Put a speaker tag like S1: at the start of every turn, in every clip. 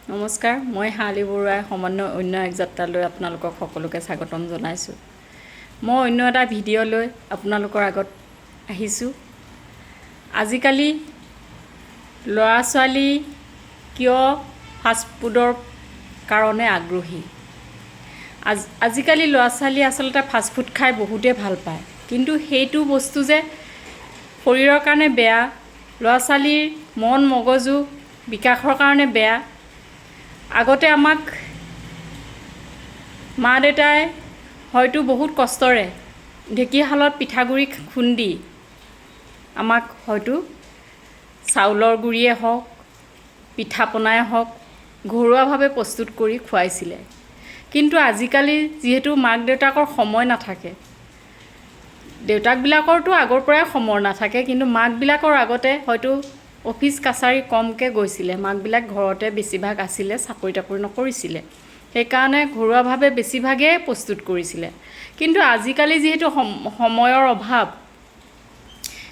S1: নমস্কাৰ, মই হালি বৰুৱাই সমন্বয় অন্য এক যাত্ৰালৈ আপোনালোকক সকলোকে স্বাগতম জনাইছোঁ। মই অন্য এটা ভিডিঅ' লৈ আপোনালোকৰ আগত আহিছোঁ। আজিকালি ল'ৰা ছোৱালী কিয় ফাষ্টফুডৰ কাৰণে আগ্ৰহী? আজিকালি ল'ৰা ছোৱালী আচলতে ফাষ্টফুড খাই বহুতেই ভাল পায়, কিন্তু সেইটো বস্তু যে শৰীৰৰ কাৰণে বেয়া, ল'ৰা ছোৱালীৰ মন মগজু বিকাশৰ কাৰণে বেয়া। আগতে আমাক মা দেউতাই হয়তো বহুত কষ্টৰে ঢেঁকীশালত পিঠাগুড়ি খুন্দি আমাক হয়তো চাউলৰ গুড়িয়ে হওক, পিঠা পনাই হওক, ঘৰুৱাভাৱে প্ৰস্তুত কৰি খুৱাইছিলে। কিন্তু আজিকালি যিহেতু মাক দেউতাকৰ সময় নাথাকে, দেউতাকবিলাকৰতো আগৰ পৰাই সময় নাথাকে, কিন্তু মাকবিলাকৰ আগতে হয়তো অফিচ কাছাৰী কমকৈ গৈছিলে, মাকবিলাক ঘৰতে বেছিভাগ আছিলে, চাকৰি তাকৰি নকৰিছিলে, সেইকাৰণে ঘৰুৱাভাৱে বেছিভাগেই প্ৰস্তুত কৰিছিলে। কিন্তু আজিকালি যিহেতু সময়ৰ অভাৱ,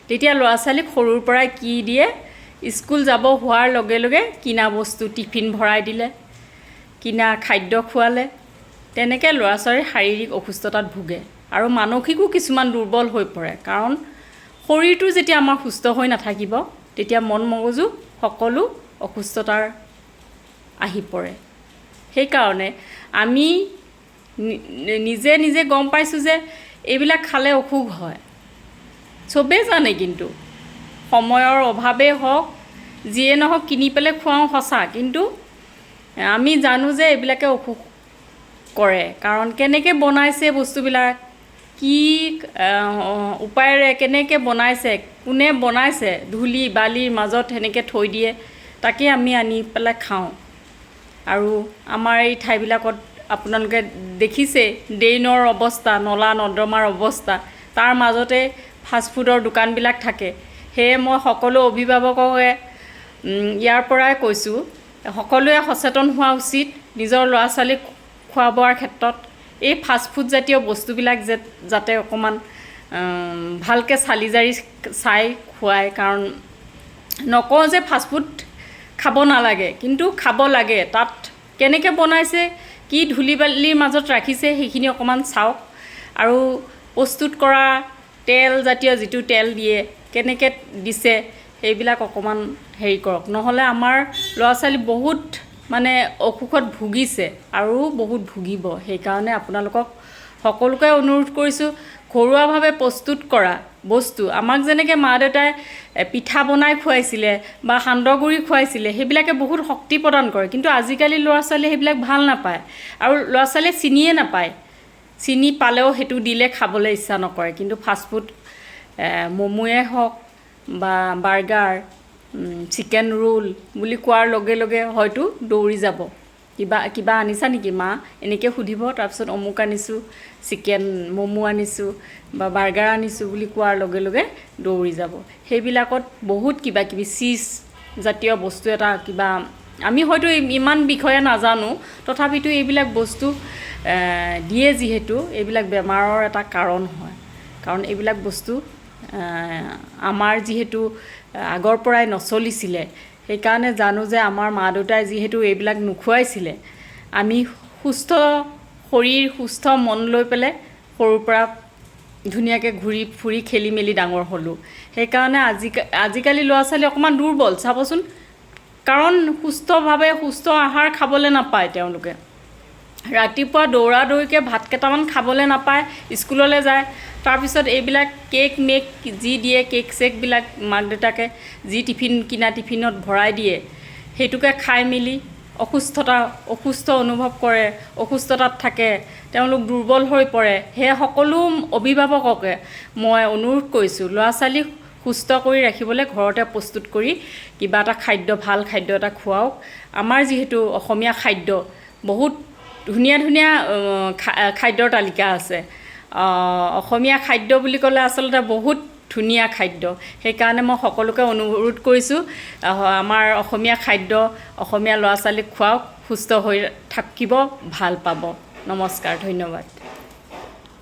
S1: তেতিয়া ল'ৰা ছোৱালীক সৰুৰ পৰাই কি দিয়ে, স্কুল যাব হোৱাৰ লগে লগে কিনা বস্তু টিফিন ভৰাই দিলে, কিনা খাদ্য খোৱালে, তেনেকৈ ল'ৰা ছোৱালীৰ শাৰীৰিক অসুস্থতাত ভোগে আৰু মানসিকো কিছুমান দুৰ্বল হৈ পৰে। কাৰণ শৰীৰটো যেতিয়া আমাৰ সুস্থ হৈ নাথাকিব, তেতিয়া মন মগজু সকলো অসুস্থতাৰ আহি পৰে। সেইকাৰণে আমি নিজে নিজে গম পাইছোঁ যে এইবিলাক খালে অসুখ হয়, চবেই জানে, কিন্তু সময়ৰ অভাৱেই হওক, যিয়ে নহওক, কিনি পেলাই খুৱাওঁ সঁচা, কিন্তু আমি জানো যে এইবিলাকে অসুখ কৰে। কাৰণ কেনেকৈ বনাইছে বস্তুবিলাক, কি উপায়েৰে কেনেকৈ বনাইছে, কোনে বনাইছে, ধূলি বালিৰ মাজত সেনেকৈ থৈ দিয়ে, তাকে আমি আনি পেলাই খাওঁ। আৰু আমাৰ এই ঠাইবিলাকত আপোনালোকে দেখিছে ড্ৰেইনৰ অৱস্থা, নলা নৰ্দমাৰ অৱস্থা, তাৰ মাজতে ফাষ্টফুডৰ দোকানবিলাক থাকে। সেয়ে মই সকলো অভিভাৱককে ইয়াৰ পৰাই কৈছোঁ, সকলোৱে সচেতন হোৱা উচিত নিজৰ ল'ৰা ছোৱালীক খোৱা বোৱাৰ ক্ষেত্ৰত। এই ফাষ্টফুড জাতীয় বস্তুবিলাক যে যাতে অকণমান ভালকৈ চালি জাৰি চাই খুৱায়। কাৰণ নকওঁ যে ফাষ্টফুড খাব নালাগে, কিন্তু খাব লাগে, তাত কেনেকৈ বনাইছে, কি ধূলি বালিৰ মাজত ৰাখিছে, সেইখিনি অকণমান চাওক। আৰু প্ৰস্তুত কৰা তেল জাতীয় যিটো তেল দিয়ে, কেনেকৈ দিছে, সেইবিলাক অকণমান হেৰি কৰক। নহ'লে আমাৰ ল'ৰা ছোৱালী বহুত মানে অসুখত ভুগিছে আৰু বহুত ভুগিব। সেইকাৰণে আপোনালোকক সকলোকে অনুৰোধ কৰিছোঁ, ঘৰুৱাভাৱে প্ৰস্তুত কৰা বস্তু, আমাক যেনেকৈ মা দেউতাই পিঠা বনাই খুৱাইছিলে বা সান্দহগুড়ি খুৱাইছিলে, সেইবিলাকে বহুত শক্তি প্ৰদান কৰে। কিন্তু আজিকালি ল'ৰা ছোৱালীয়ে সেইবিলাক ভাল নাপায় আৰু ল'ৰা ছোৱালীয়ে চিনিয়ে নাপায়, চিনি পালেও সেইটো দিলে খাবলৈ ইচ্ছা নকৰে। কিন্তু ফাষ্টফুড ম'মোৱে হওক বা বাৰ্গাৰ, চিকেন ৰোল বুলি কোৱাৰ লগে লগে হয়তো দৌৰি যাব, কিবা কিবা আনিছা নেকি মা, এনেকৈ সুধিব। তাৰপিছত অমুক আনিছোঁ, চিকেন ম'ম' আনিছোঁ বা বাৰ্গাৰ আনিছোঁ বুলি কোৱাৰ লগে লগে দৌৰি যাব। সেইবিলাকত বহুত কিবা কিবি চীজ জাতীয় বস্তু এটা কিবা, আমি হয়তো ইমান বিষয়ে নাজানো, তথাপিতো এইবিলাক বস্তু দিয়ে যিহেতু এইবিলাক বেমাৰৰ এটা কাৰণ হয়। কাৰণ এইবিলাক বস্তু আমাৰ যিহেতু আগৰ পৰাই নচলিছিলে, সেইকাৰণে জানো যে আমাৰ মা দেউতাই যিহেতু এইবিলাক নোখোৱাইছিলে, আমি সুস্থ শৰীৰ সুস্থ মন লৈ পেলাই সৰুৰ পৰা ধুনীয়াকৈ ঘূৰি ফুৰি খেলি মেলি ডাঙৰ হ'লোঁ। সেইকাৰণে আজিকালি ল'ৰা ছোৱালী অকণমান দুৰ্বল চাবচোন, কাৰণ সুস্থভাৱে সুস্থ আহাৰ খাবলৈ নাপায় তেওঁলোকে। ৰাতিপুৱা দৌৰা দৌৰিকৈ ভাত কেইটামান খাবলৈ নাপায়, স্কুললৈ যায়, তাৰপিছত এইবিলাক কেক মেক যি দিয়ে, কেক চেকবিলাক মাক দেউতাকে যি টিফিন কিনা টিফিনত ভৰাই দিয়ে, সেইটোকে খাই মেলি অসুস্থতা অসুস্থ অনুভৱ কৰে, অসুস্থতাত থাকে, তেওঁলোক দুৰ্বল হৈ পৰে। সেয়ে সকলো অভিভাৱককে মই অনুৰোধ কৰিছোঁ, ল'ৰা ছোৱালীক সুস্থ কৰি ৰাখিবলৈ ঘৰতে প্ৰস্তুত কৰি কিবা এটা খাদ্য, ভাল খাদ্য এটা খুৱাওক। আমাৰ যিহেতু অসমীয়া খাদ্য বহুত ধুনীয়া ধুনীয়া খাদ্যৰ তালিকা আছে। অসমীয়া খাদ্য বুলি ক'লে আচলতে বহুত ধুনীয়া খাদ্য। সেইকাৰণে মই সকলোকে অনুৰোধ কৰিছোঁ, আমাৰ অসমীয়া খাদ্য অসমীয়া ল'ৰা ছোৱালীক খুৱাওক, সুস্থ হৈ থাকিব, ভাল পাব। নমস্কাৰ, ধন্যবাদ।